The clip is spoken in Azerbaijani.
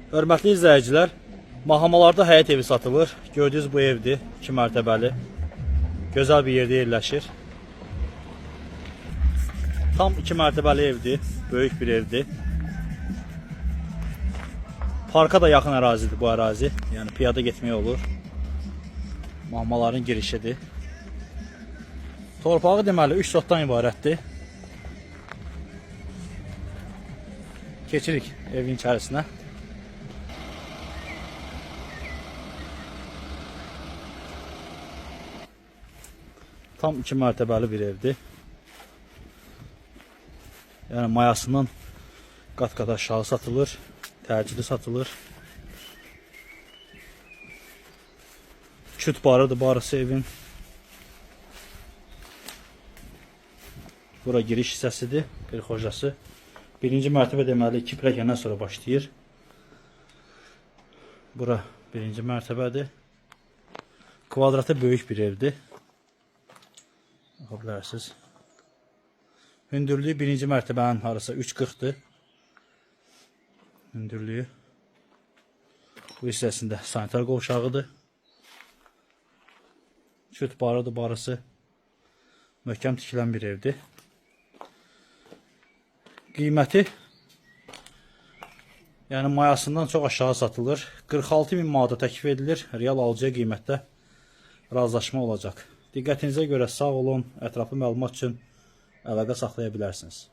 Hörmətli izləyicilər, Mahamalarda həyət evi satılır. Gördüyünüz bu evdir, 2 mərtəbəli. Gözəl bir yerdə yerləşir. Tam 2 mərtəbəli evdir, böyük bir evdir. Parka da yaxın ərazidir bu ərazi. Yəni piyada getmək olur. Mahamaların girişidir. Torpağı deməli 3 sotdan ibarətdir. Keçirik evin içərisinə. Tam 2 mərtəbəli bir evdir. Yəni mayasından qat-qat aşağı satılır, təcili satılır. Küt barıdır barısı evin. Bura giriş hissəsidir, prixojası. Birinci mərtəbə deməli 2 pilləkəndən sonra başlayır. Bura birinci mərtəbədir. Kvadratı böyük bir evdir. Baxa bilərsiniz. Hündürlüyü birinci mərtəbənin harasa 3.40-dır. Hündürlüyü. Bu hissəsində sanitar qovşağıdır. Küt barıdır barısı. Möhkəm tikilən bir evdir. Qiyməti yəni mayasından çox aşağı satılır. 46 min manata təklif edilir. Real alıcıya qiymətdə razılaşma olacaq. Diqqətinizə görə sağ olun. Ətraflı məlumat üçün əlaqə saxlaya bilərsiniz.